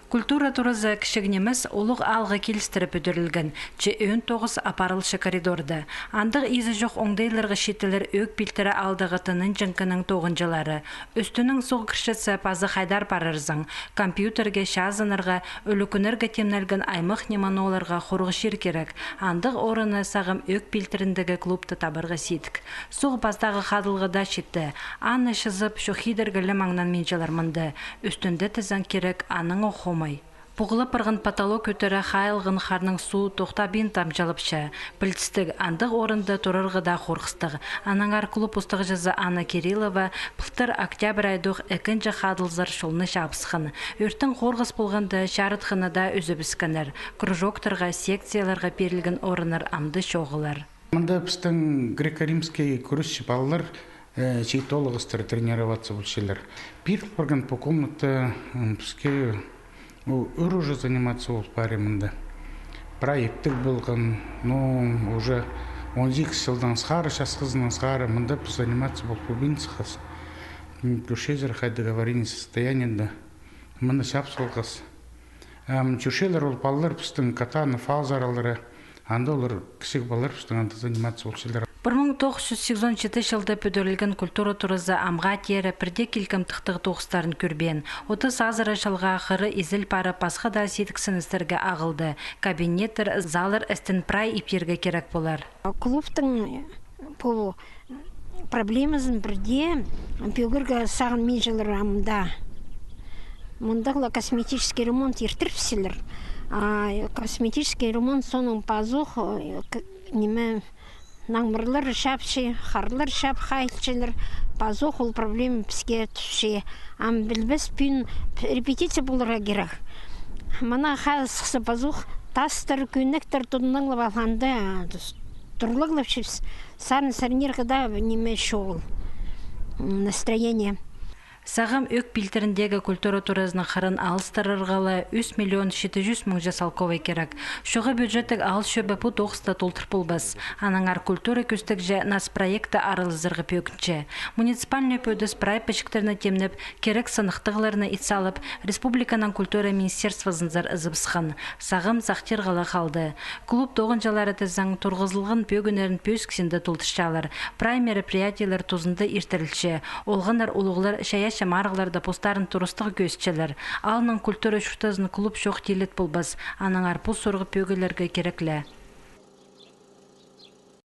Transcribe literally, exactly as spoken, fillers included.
Культура туразы кічіг нимес, улуғ аалға килістіре пӱдірілген, че ӧӧн тоғыс апарылча коридорда. Андағ изі чох оңдайларға читілер Ӧӧк Пилтірі аалдағы Тынанҷаңкының тоғынҷылары. Ӱстӱнең суғ кірчетсе, пазы хайдар парарзың. Компьютерге, чазынарға, ӱлӱкӱннерге тимнелген аймах ниме-нооларға хорығ чир кирек. Андағ орынны сағам Ӧӧк Пилтіріндегі клубта табарға сидік. Суғ пастағы хадылғада читті. Аны чызып, чох идерге ле маңнанминчалар мында. Ӱстӱнде тізең кирек аның ох омай. Пуғлап парған потолок ӱтіре хайылған харның суы тохтабин тамҷылапча. Пілдістіг, андағ орында турарға даа хорғыстығ. Аннаңар клуб устағҷызы Анна Кириллова пылтыр октябрь айдох ікінҷі хадылзар чолны чабысхан. Ӧӧртең хорғыс полғанда, чарытхыны даа ӱзібіскеннер. Кружоктарға, секцияларға пирілген орыннар амды чоғылар. Мында пістің греко-римский кӱресчі палалар, э, чиит тоғыстар тренироваться полчалар. Пиріл парған пу комната, м, піске, ну, ӱр уже заниматься полып пари мында. Прай иптіг полған, ну, уже он сигіс чылдаң сығара, час хызынаң сығара, мында піс заниматься полып полбин сыххас. М, кӧрчезер, хайдағ аварийный состояниеде. Мыны чабыс полғас. Ам, чӧрчелер ол палалар пістің Катанов аал саралары, анда олар, кічіг палалар пістің анда заниматься полчалар. Пір муң тоғыс чӱс сигізон читі чылда пӱдірілген культура туразы амға теере пір дее килкім тыхтағ тоғыстарын кӧрбеен. Отыс азыра чылға хыры изіл парып, пасха даа сидіксіністерге ағылды. Кабинеттер, заллар істін прай иптерге кирек полар. Клубтың пу проблемазын пірдее пӧгерге сағынминчалар амды. Мындағ ла косметический ремонт иртіріпчелер. А косметический ремонт соонаң пазох, э, к-, ниме, наңмырлар чапча, харлар чап хайылчалар, пазох ол проблема піске тӱсче. Ам пілбес, пӱӱн репетиция поларға кирек. Мына хайыл сыхса, пазох тастар, кӧнектер тудынаңлап алғанда, турлағлапчабыс. Сарын сарнирға даа ниме чоғыл, м, настроение. Сағам Ӧӧк Пилтіріндегі культура туразының хырын алыстырарға ла ӱс миллион читі чӱс муң ча салковай кирек. Чоға бюджеттіг аал чӧбі пу тоғысты толдыр полбас. Аннаңар культура кӧстегҷі нацпроектте аралазарға пӧгінче. Муниципальный пӧдіс прай пічіктерні тимнеп, кирек сыныхтағларны ит салып, республиканың культура министерствозынзар ызыбысхан. Сағам сахтирға ла халды. Клуб тоғынҷылары тізең турғызылған пӧгіннерін пӧзік синде толдырчалар. Прай мероприятиелер тузында иртірілче. Олғаннар, улуғлар чайаачы марығларда постарын турыстығ кӧзітчелер. Аалның культура чуртазын клуб чох тилет полбас. Аннаңар пу сурығ пӧгілерге кирек ле.